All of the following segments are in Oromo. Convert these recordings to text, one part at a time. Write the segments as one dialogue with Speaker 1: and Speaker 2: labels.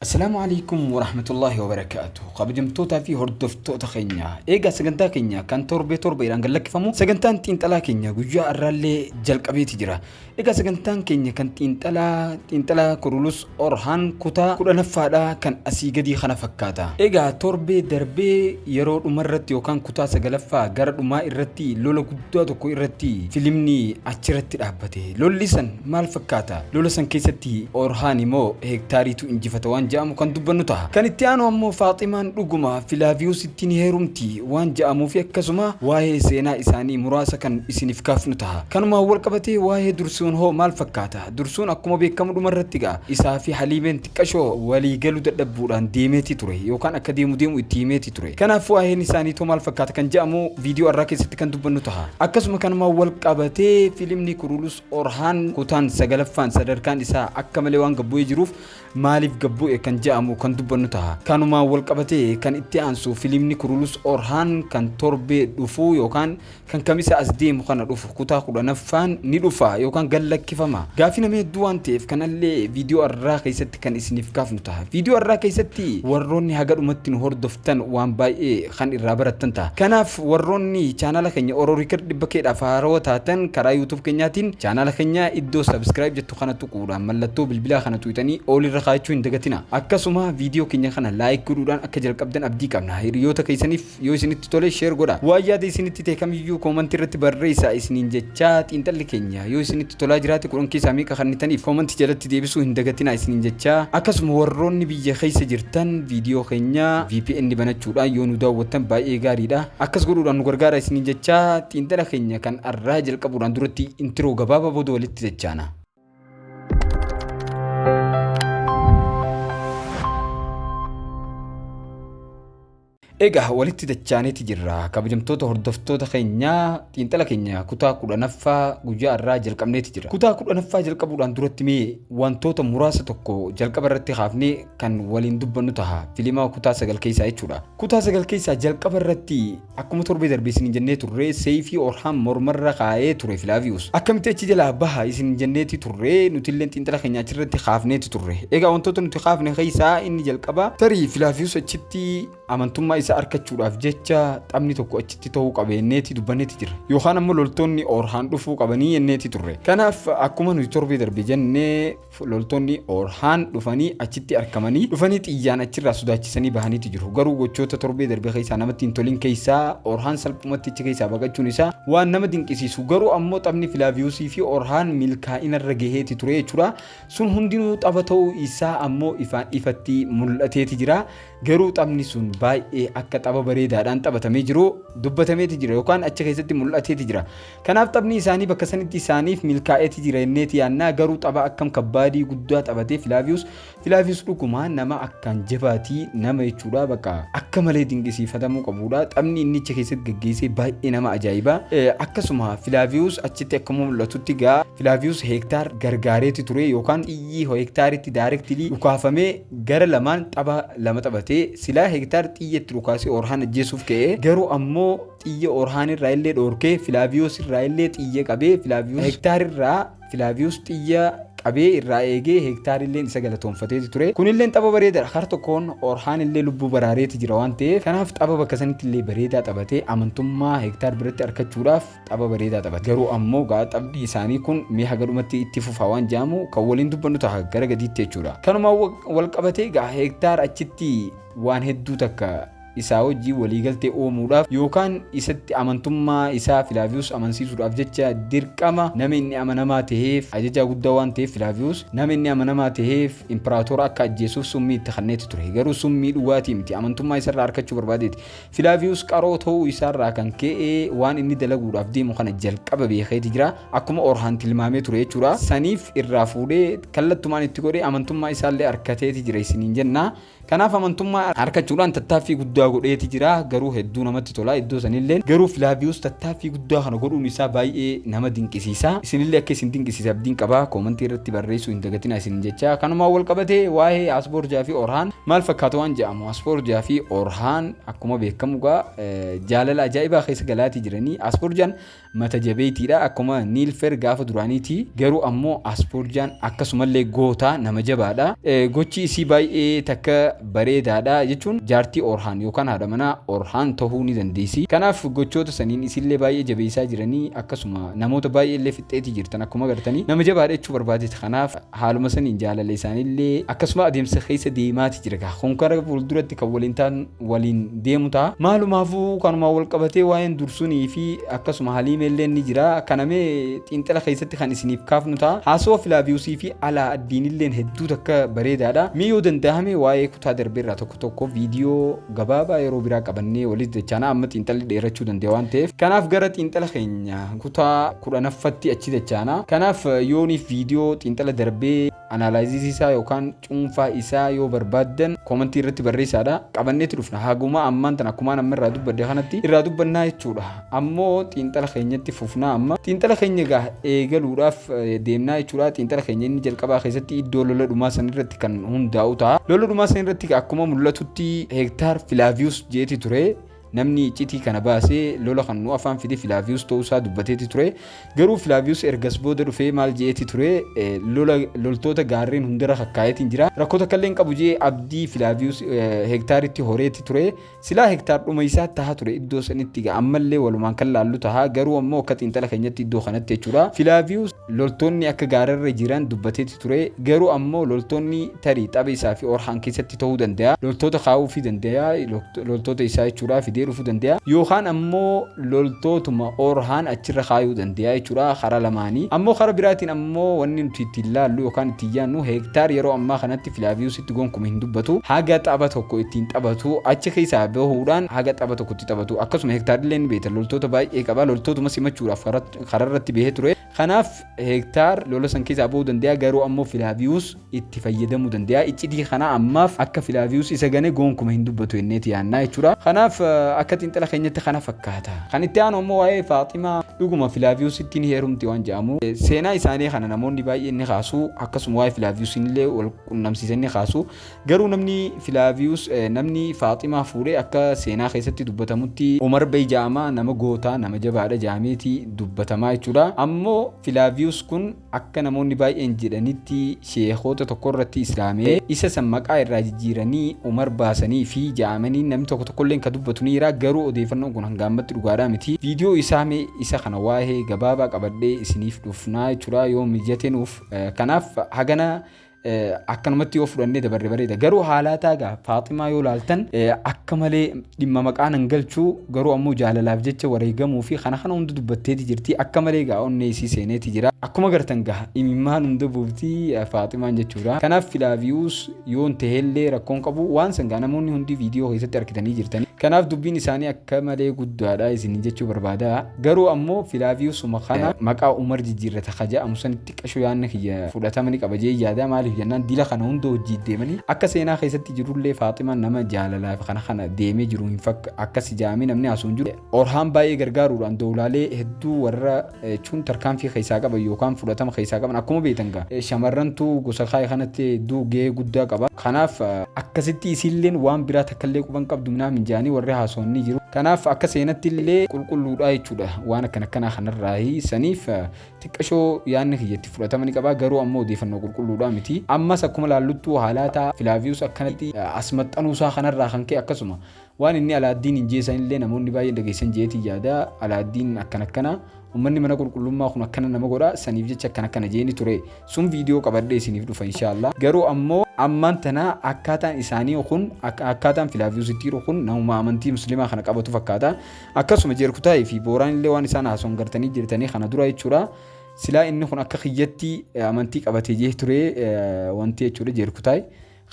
Speaker 1: Assalaamu Aleykum Warahmatullaahi Wabarakaatuh Kabajamtootaa fi hordoftoota keenya eegaa sagantaa keenya kan torbee torbeedhaan gad lakkifamu sagantaan xiinxalaa keenya guyyaa har'aallee jalqabeeti jira. Egaa sagantaan keenya kan xiinxalaa xiinxalaa Kurulus Orhaan kutaa 10ffaadha kan asii gadii kana fakkaata. Egaa torbee darbee yeroo dhumarratti yookaan kutaa 9ffaa gara dhumaa irratti lola guddaa tokko irratti filimni achirratti dhaabbate. Lolli san maal fakkaata? Lola san keessatti Orhaani moo Hektaariitu injifata waan ja'amu kan dubbannu taha. Kan itti aanu ammoo Faaximaan dhuguma Filaaviyuusitti ni heerumti waan ja'amuu fi akkasuma waahee seenaa isaanii muraasa kan isiniif kaafnu taha. Kanumaan wal qabatee waahee Dursuun hoo maal fakkaata? Dursuun akkuma beekkamu dhuma irratti gaa isaa fi Haliimeen xiqqashoo walii galuu dadhabbuudhaan deemeeti ture yookaan akka deemu deemu itti himeeti ture. Kanaaf waaheen isaaniitoo maal fakkaata kan ja'amu viidiyoo arraa keessatti kan dubbannu taha. Akkasuma kanumaan wal qabatee filimni Kurulus Orhaan kutaan 9ffaan sadarkaan isaa akka malee waan gad bu'ee jiruuf maaliif gad bu'e kan ja'amu kan dubbannu taha. Kanumaan wal qabatee kan itti aansu filimni Kurulus Orhaan kan torbee dhufu yookaan kan kamisa as deemu kana dhufu kutaa 10ffaan ni dhufa yookaan gad lakkifama. Gaafii nama hedduu waan ta'eef kanallee viidiyoo arraa keessatti kan isiniif kaafnu taha. Viidiyoo arraa keessatti warroonni haga dhumatti nu hordoftan waan baay'ee kan irraa barattan taha. Kanaaf warroonni chaanaala keenya Oro Record 100 K dhaaf haarawa taatan karaa YouTube keenyaatiin chaanaala keenya iddoo subscribe jettu kana tuquudhaan mallattoo bilbilaa kana tuqxanii all irra kaa'achuu hin dagatina. Akkasuma viidiyoo keenya kana like godhuudhaan akka jalqabdan abdii qabna. Hiriyoota keessaniif Yoo isinitti tole share godhaa. Waan yaada isinitti ta'e kamiyyuu koomantii irratti barreessaa isiniin jechaa xiinxalli keenya yoo isinitti tolaa jiraate 10 keessaa meeqa kannitaniif koomantii jalatti deebisuu hin dagatinaa isiniin jechaa akkasuma warroonni biyya keessa jirtan viidiyoo keenya VPN banachuudhaan yoo nu daawwattan baay'ee gaariidha. Akkas godhuudhaan nu gargaaraa isiniin jechaa xiinxala keenya kan arraa jalqabuudhaan duratti intiroo gabaabaa booda walitti dachaana. Egaa walitti dachaaneeti jirra. Kabajamtoota hordoftoota keenya xiinxala keenya kutaa 10ffaa guyyaa har'aa jalqabneeti jira. Kutaa 10ffaa jalqabuudhaan duratti mee wantoota muraasa tokko jalqaba irratti kaafnee kan waliin dubbannu taha. Filima kutaa 9 keessaa jechuudha. Kutaa 9 keessaa jalqaba irratti Akkuma torbee darbe isiniin jennee turre seeyfii Orhaan mormarra kaa'ee ture Filaaviyuus. Akkamitti achi jalaa baha isiniin jenneeti turre nutilleen xiinxala keenya achirratti kaafneeti turre. Egaa wantoota nuti kaafne keessaa inni jalqabaa tarii Filaaviyuus achitti amantummaa isaa arkachuudhaaf jecha taphni tokko achitti ta'uu qaba jenneeti dubbanneeti jirra. Yookaan ammoo loltoonni Orhaan dhufuu qabanii jenneeti turre. Kanaaf akkuma nuti torbee darbe jenne Loltoonni Orhaan dhufanii achitti arkamanii dhufanii xiyyaan achirraa sodaachisanii bahaniiti jiru. Garuu gochoota torbee darbe keessaa namatti hin tolin keessaa Orhaan salphumatti achi keessaa baqachuun isaa waan nama dinqisiisu. Garuu ammoo taphni Filaaviyuusii fi Orhaan milkaa'inarra gaheeti ture jechuudha. Sun hundinuu tapha ta'uu isaa ammoo ifaan ifatti mul'ateeti jira. Garuu taphni sun baay'ee akka tapha bareedaadhaan taphatamee jiru dubbatameeti jira yookaan achi keessatti mul'ateeti jira. Kanaaf taphni isaanii bakka sanitti isaaniif milkaa'eeti jira jenneeti yaadna. Garuu tapha akkam kabbaadii guddaa taphatee Filaaviyus. Filaaviyus dhuguma nama akkaan jabaatii nama jechuudha bakka akka malee dinqisiifatamuu qabuudha. Taphni inni achi keessatti gaggeessee baay'ee nama ajaa'iba. Akkasuma Filaaviyus achitti akkuma mul'atutti gaa Filaaviyus Heektaar gargaareeti ture yookaan xiyyi Heektaaritti daayirektilii dhukaafamee gara lamaan tapha lama taphatee silaa Heektaar xiyya itti dhukaasee Orhaan ajjeesuuf ka'e garuu ammoo xiyya Orhaan irraa illee dhoorkee Filaaviyoos irraa illee xiyya qabee Filaaviyoos Heektaar irraa Filaaviyoos xiyya qabee irraa eegee Heektaar illeen isa galatoonfateeti ture. Kunilleen tapha bareedaadha. Kar tokkoon Orhaan illee lubbuu baraareeti jira waan ta'eef kanaaf tapha bakka sanitti illee bareedaa taphatee amantummaa Heektaar biratti arkachuudhaaf tapha bareedaa taphate. Garuu ammoo gaa taphni isaanii kun mee haga dhumatti itti fufa waan jedhamu kan waliin dubbannu taha gara gadiitti jechuudha. Kanumaan wal qabatee gaa Heektaar achitti waan hedduu takka isaa wajjin waliigaltee uumuudhaaf yookaan isatti amantummaa isaa Filaaviyus amansiisuudhaaf jecha dirqama nama inni amanamaa taheef ajajaa guddaa waan taheef Filaaviyus nama inni amanamaa taheef imparaatora akka ajjeesuuf summii itti kenneeti ture. Garuu summii dhugaatii miti amantummaa isarraa arkachuu barbaadeeti. Filaaviyus qaroo ta'uu isaarraa kan ka'e waan inni dalaguudhaaf deemu kana jalqaba beekeeti jira. Akkuma Orhaan tilmaamee ture jechuudha. Saniif irraa fuudhee kallattumaan itti godhee amantummaa isaallee arkateeti jira isiniin jenna. Kanaaf amantummaa arkachuudhaan tattaaffii guddaa guddaa godheeti jira. Garuu hedduu namatti tola iddoo sanillee. Garuu Filaaviyus tattaaffii guddaa kana godhuun isaa baay'ee nama dinqisiisa. Isinillee akka isin dinqisiise abdiin qaba. Koomantii irratti barreessuu hin dagatinaa isin jecha. Kanumaan wal qabatee waa'ee Asboorjaa fi Orhaan maal fakkaata waan jedhamu. Asboorjaa fi Orhaan akkuma beekamu gaa jaalala ajaa'ibaa keessa galaatii jiranii. Asboorjaan mata jabeeytiidha akkuma Niilfer gaafa duraaniiti. Garuu ammoo Asboorjaan akkasumallee goota nama jabaadha. Gochi isii baay'ee takka bareedaadha jechuun jaartii Orhaan yookaan haadha manaa Orhaan tahuu ni dandeessi. Kanaaf gochoota saniin isillee baay'ee jabeessaa jiranii, akkasuma namoota baay'ee illee fixxeetii jirtan akkuma agartanii nama jabaadha jechuu barbaadeeti. Kanaaf haaluma saniin jaalala isaaniillee akkasuma adeemsa keessa deemaati jira gaa. Kun kara fuulduratti kan waliin ta'an waliin deemu ta'a. Maalumaafuu kanumaan wal qabatee waa'een Dursunii fi akkasuma Haliimeellee ni jira. Kana mee xiinxala keessatti kan isiniif kaafnu ta'a. Haasawa Filaaviyusii fi Alaa Addiinilleen hedduu takka bareedaadha. Mee yoo danda'ame waa'ee kutaa darbeerraa tokko tokko viidiyoo gabaabaa yeroo biraa qabannee walitti dachaana, amma xiinxalli dheerachuu danda'a waan ta'eef. Kanaaf gara xiinxala keenya kutaa 10ffaatti achi dachaana. Kanaaf yooniif viidiyoo xiinxala darbee analysis isaa yookaan cuunfaa isaa yoo barbaaddan koomantii irratti barreessaadha. Qabanneeti dhufna. Haguma ammaan tan akkumaan amma irraa dubbadde kanatti irraa dubbannaa jechuudha. Ammoo xiinxala keenyatti fufnaa amma. Xiinxala keenya egaa eegaluudhaaf deemnaa jechuudha. Xiinxala keenya inni jalqabaa keessatti iddoo lola dhumaa san irratti kan hundaa'u ta'a. Lola dhumaa san irratti akkuma mul'atutti Hektaar Filaaviyus jeeti ture. Namni iccitii kana baasee lola kan nu afaan fide Filaaviyus ta'uu isaa dubbateeti ture. Garuu Filaaviyus ergas booda dhufee maal je'eeti ture? Lola loltoota gaarreen hundarra kakkaa'eetiin jira. Rakkoo takka illee hin qabu je'ee abdii Filaaviyus Hektaaritti horeeti ture. Silaa Hektaar dhuma isaa taha ture iddoo sanitti egaa ammallee walumaan kan laallu taha. Garuu ammoo akka xiinxala keenyatti iddoo kanatti jechuudha. Filaaviyus loltoonni akka gaararra jiran dubbateeti ture. Garuu ammoo loltoonni tarii tapha isaa fi Orhaan keessatti ta'uu danda'a. Loltoota kaa'uufii danda'a. Loltoota isaa jechuudha fidee dhufuu danda'a. Yookaan ammoo loltootuma Orhaan achirra kaayuu danda'a jechuudha karaa lamaanii. Ammoo karaa biraatiin ammoo wanni nuti ittiin laallu yookaan ittiin yaannu Hektaar yeroo ammaa kanatti Filaaviyusitti gonkuma hin dubbatu. Haga tapha tokko ittiin taphatu achi keessaa bahuudhaan haga tapha tokko itti taphatu. Akkasuma Hektaarillee ni beektan, loltoota baay'ee qaba. Loltootuma simachuudhaaf kararratti bahee ture. Kanaaf Hektaar lola san keessaa bahuu danda'a, garuu ammoo Filaaviyus itti fayyadamuu danda'a. Iccitii kana ammaaf akka Filaaviyus isa gane gonkuma hin dubbatu jenneeti yaannaa jechuudha. Kanaaf akka xiinxala keenyatti kana fakkaata. Kan itti aanu ammoo waa'ee Faaximaa dhuguma Filaaviyusitti ni heerumti waan jedhamu. Seenaa isaanii kana namoonni baay'een ni kaasu, akkasuma waa'ee Filaaviyusiin illee wal qunnamsiisan ni kaasu. Garuu namni Filaaviyus namni Faaximaa fuudhe akka seenaa keessatti dubbatamutti Umar Bey ja'ama, nama goota, nama jabaadha ja'ameeti dubbatamaa jechuudha. Ammoo Filaaviyus kun akka namoonni baay'een jedhanitti sheekota tokko irratti islaamee isa san maqaa irraa jijjiiranii Umar baasanii fi ja'amanii namni tokko tokkolleen ka dubbatu ni jira. Garuu odeeffannoon kun hanga ammatti dhugaadhaa miti. Viidiyoo isaa mee isa kana waa'ee gabaabaa qabadhee isiniif dhufnaa jechuudha yoo mijate nuuf. Kanaaf hagana akkanumatti yoo fudhannee dabarre bareeda. Garuu haalaataa gaa Faaximaa yoo laaltan akka malee dhimma maqaa nan galchuu, garuu ammoo jaalalaaf jecha wareegamuu fi kana kana hunda dubbatteeti jirti. Akka malee gaa onnee isii seeneeti jira. Akkuma gartan gaa imimmaan hunda buufti Faaximaan jechuudha. Kanaaf Filaaviyuus yoon tahellee rakkoon qabu waan san gaa namoonni hundi viidiyoo keessatti argitanii jirtani. Kanaaf dubbiin isaanii akka malee guddaadha isin jechuu barbaada. Garuu ammoo Filaaviyuusuma kana maqaa Umar jijjiirrata ka jedhamu sanitti qasho yaanni kiyya fudhatama ni qaba jee yaada. Maaliif jennaan, dila kana hunda hojii deemanii akka seenaa keessatti jirullee Faaximaan nama jaalalaa fi kana kana deemee jiru hin fakka akkas ijaamee namni haasoo hin jiru. Orhaan baay'ee gargaaruudhaan dowlaalee hedduu warra jechuun tarkaanfii keessaa qaban yookaan fudhatama keessaa qaban akkuma beektan gaa shamarrantu gosa kaayee kanatti hedduu gahee guddaa qaba. Kanaaf akkasitti isiilleen waan biraa takkallee quban qabdu minaa minjaanii warri haasoon ni jiru. Kanaaf akka seenatti illee qulqulluudha jechuudha waan akkana akkanaa kanarraahi saniif xiqqashoo yaanni kiyya itti fudhatama ni qaba, garuu ammoo odeeffannoo qulqulluudhaa miti. Ammas akkuma laalluttuu haalaataa Filaaviyus akkanatti as maxxanuusaa kanarraa kan ka'e, akkasuma waan inni Alaaddiin hin jeesan illee namoonni baay'een dhageessan jeetii yaada. Alaaddiin akkana akkana, uummanni mana qulqullummaa kun akkana nama godha, saniif jecha akkana akkana jeeni ture. Sun viidiyoo qabadhee isiniif dhufa inshaallah. Garuu ammoo ammaan tana akkaataan isaanii kun, akkaataan Filaaviyus itti jiru kun namuma amantii musliimaa kana qabatu fakkaata. Akkasuma Jeerkutaayii fi Booraan illee waan isaan haasoon gartanii jirtanii kana dura jechuudha. Silaa inni kun akka kiyyatti amantii qabatee jee ture wanti jechuudha Jeerkutaay.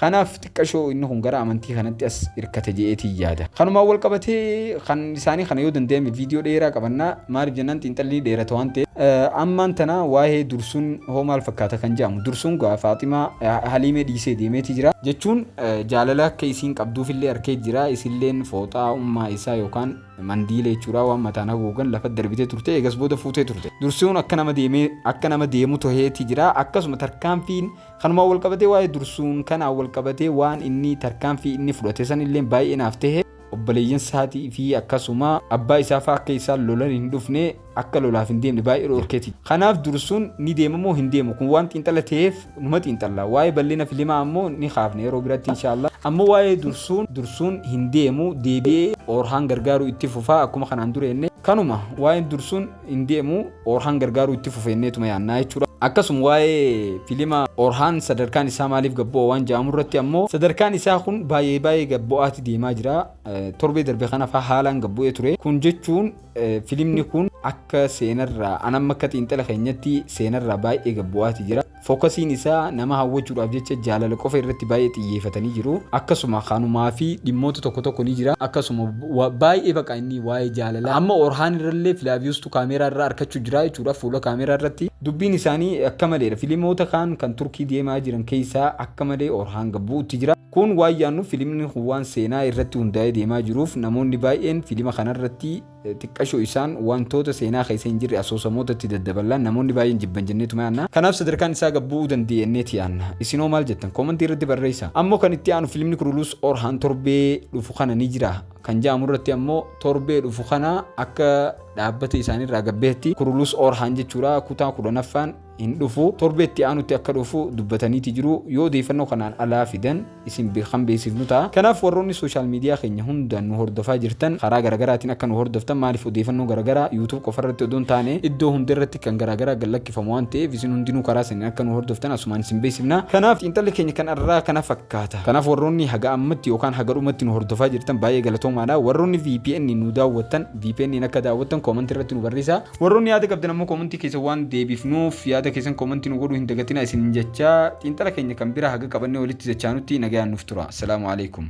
Speaker 1: Kanaaf xiqqashoo inni kun gara amantii kanatti as hirkate je'eetii yaada. Kanumaan wal qabatee kan isaanii kana yoo danda'ame viidiyoo dheeraa qabannaa, maaliif jennaan xiinxalli ni dheerata waan ta'eef. Ammaan tana waa'ee Dursuun hoo maal fakkaata kan jedhamu, Dursuun gaa Faaximaa Haliimee dhiisee deemeeti jira. Jechuun jaalala akka isiin qabduufillee arkee jira. Isilleen fooxaa ummaa isaa yookaan mandiila jechuudha, waan mataan haguugan lafa darbitee turte, eegas booda fuutee turte. Dursuun akka nama deemee akka nama deemu toheeti jira. Akkasuma tarkaanfiin kanumaan wal qabatee, waa'ee Dursuun kanaan wal qabatee, waan inni tarkaanfii inni fudhate sanillee baay'ee naaf tahe. Obboleeyyan isaatii fi akkasuma abbaa isaa fa'aa akka isaan lolan hin dhufne, akka lolaaf hin deemne baay'ee dhorkeeti. Kanaaf Dursuun ni deema moo hin deemu? Kun waan xiinxala ta'eef numa xiinxalla. Waa'ee bal'ina filimaa ammoo ni kaafne yeroo biratti, inshaallah. Ammoo waa'ee Dursuun, Dursuun hin deemu, deebi'ee Orhaan gargaaruu itti fufaa akkuma kanaan dura jenne. Kanuma waa'een Dursuun hin deemu, Orhaan gargaaruu itti fufa jenneetuma yaannaa jechuudha. Akkasuma waa'ee filima Orhaan sadarkaan isaa maaliif gad bu'a waan jedhamu irratti ammoo, sadarkaan isaa kun baay'ee baay'ee gad bu'aati deemaa jira. Torbee darbe kana fa'aa haalaan gad bu'ee ture. Kun jechuun filimni kun akka seenarraa, anamma akka xiinxala keenyatti, seenarraa baay'ee gad bu'aati jira. Focusiin isaa nama hawwachuudhaaf jecha jaalala qofa irratti baay'ee xiyyeeffatanii jiru. Akkasuma kanumaa fi dhimmoota tokko tokko ni jira. Akkasuma baay'ee baqa inni waa'ee jaalalaa. Amma Orhaan irrallee Filaaviyoostuu kaameeraa irraa argachuu jira jechuudha, fuula kaameeraa irratti. Dubbiin isaanii akka maleedha. Filimoota kaan kan Turkii deemaa jiran keessaa akka malee Orhaan gad bu'uutti jira. Kun waan yaannu, filimni kun waan seenaa irratti hundaa'ee deemaa jiruuf, namoonni baay'een filima kanarratti xiqqashoo isaan wantoota seenaa keessa hin jirre asoosamootatti daddaballaan namoonni baay'een jibban jenneetuma yaanna. Kanaaf sadarkaan isaa gad bu'uu danda'e jenneeti yaanna. Isinoo maal jettan? Commentii irratti barreessa. Ammoo kan itti aanu filimni Kurulus Orhaan torbee dhufu kana ni jira kan jedhamu irratti ammoo, torbee dhufu kana akka dhaabbata isaaniirraa gabbeetti Kurulus Orhaan jechuudha kutaa 10ffaan hin dhufu, torbee itti aanutti akka dhufu dubbataniiti jiru. Yoo odeeffannoo kanaan alaa fidan isin kan beeksifnu ta'a. Kanaaf warroonni social media keenya hundaan nu hordofaa jirtan, karaa garaagaraatiin akka nu hordoftan. Maaliif, odeeffannoo garaagaraa YouTube qofa irratti odoo hin taane iddoo hunda irratti kan garaagaraa gad lakkifamu waan ta'eef, isin hundinuu karaa saniin akka nu hordoftan asumaan isin beeksifna. Kanaaf xiinxalli keenya kan irraa kana fakkaata. Kanaaf warroonni haga ammatti yookaan haga dhumatti nu hordofaa jirtan baay'ee galatoomaadha. Warroonni VPN nu daawwattan, VPN akka daawwattan commentii irratti nu barreessaa. Warroonni yaada qabdan ammoo commentii keessa waan deebifnuuf yaada keessan commentii nu godhuu hin dagatinaa isin jechaa, xiinxala keenya kan bira haga qabannee walitti dachaanutti nagayaan nuuf tura. Assalaamu alaikum.